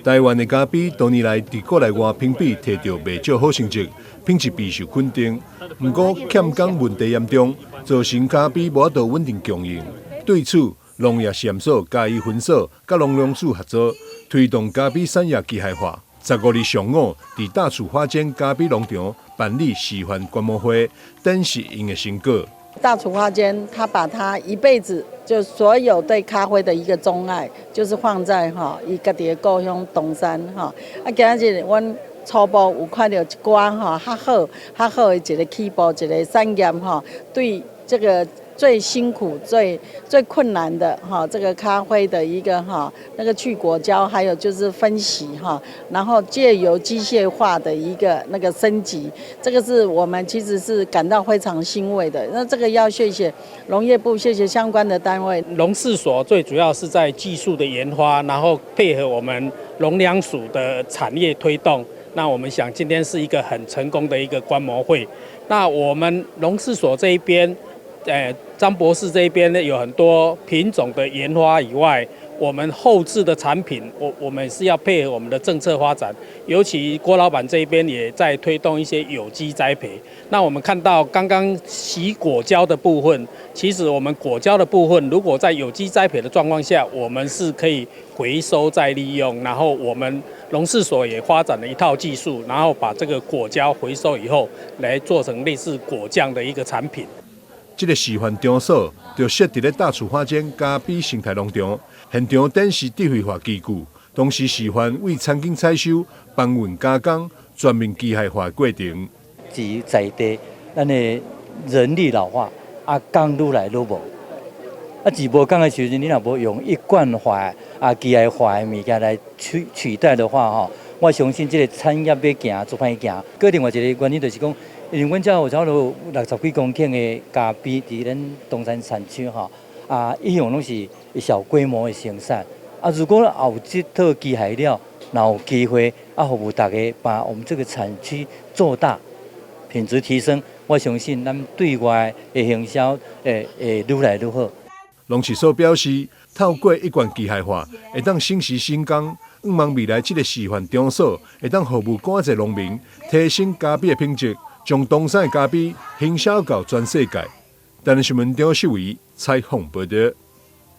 台灣的咖啡多年來佇國內外評比提著袂少好成績，品質備受肯定。毋過欠工問題嚴重，造成咖啡無法度穩定供應。對此，農業試驗所嘉義分所佮農糧署合作，推動咖啡產業機械化。15日上午，佇大厝花間咖啡農場辦理示範觀摩會，展示𪜶的成果。大厝花間，他把他一輩子就所有對咖啡的一個鍾愛，就是放在哈伊家己的故鄉東山哈。啊，今仔日阮初步有看著一寡哈較好、較好的一個起步，一個產業哈，對這個最辛苦、最最困難的哈，這個咖啡的一個哈那個去果膠，還有就是分析哈，然後借由機械化的一個那個升級，這個是我們其實是感到非常欣慰的。那這個要謝謝農業部，謝謝相關的單位。農試所最主要是在技術的研發，然後配合我們農糧署的產業推動。那我們想今天是一個很成功的一個觀摩會。那我們農試所這一邊，張博士這一邊呢，有很多品種的研發以外，我們後製的產品，我們是要配合我們的政策發展，尤其郭老闆這一邊也在推動一些有機栽培。那我們看到剛剛洗果膠的部分，其實我們果膠的部分，如果在有機栽培的狀況下，我們是可以回收再利用，然後我們農試所也發展了一套技術，然後把這個果膠回收以後，來做成類似果醬的一個產品。這個示範場所就設佇咧大厝花間咖啡生態農場，現場展示智慧化機具，同時示範為田間採收、搬運加工、全面機械化過程。佇在地，咱的人力老化，啊，工愈來愈無。啊，佇無工的時陣，你若無用一貫化啊機械化的物件來取代的話，吼，我相信這個產業欲行足歹行。閣另外一個原因就是講，因為阮遮有差不多60幾公頃的咖啡佇咱東山產區吼，啊，一向攏是小規模的生產。啊，如果有這套機械了，若有機會啊，服務大家把我們這個產區做大，品質提升，我相信咱對外的行銷會愈來愈好。農試所表示，透過一貫機械化，會當省時省工，向望未來這個示範場所會當服務更濟農民，提升咖啡的品質，將東山的咖啡行銷到全世界。台視新聞張秀維採訪報導。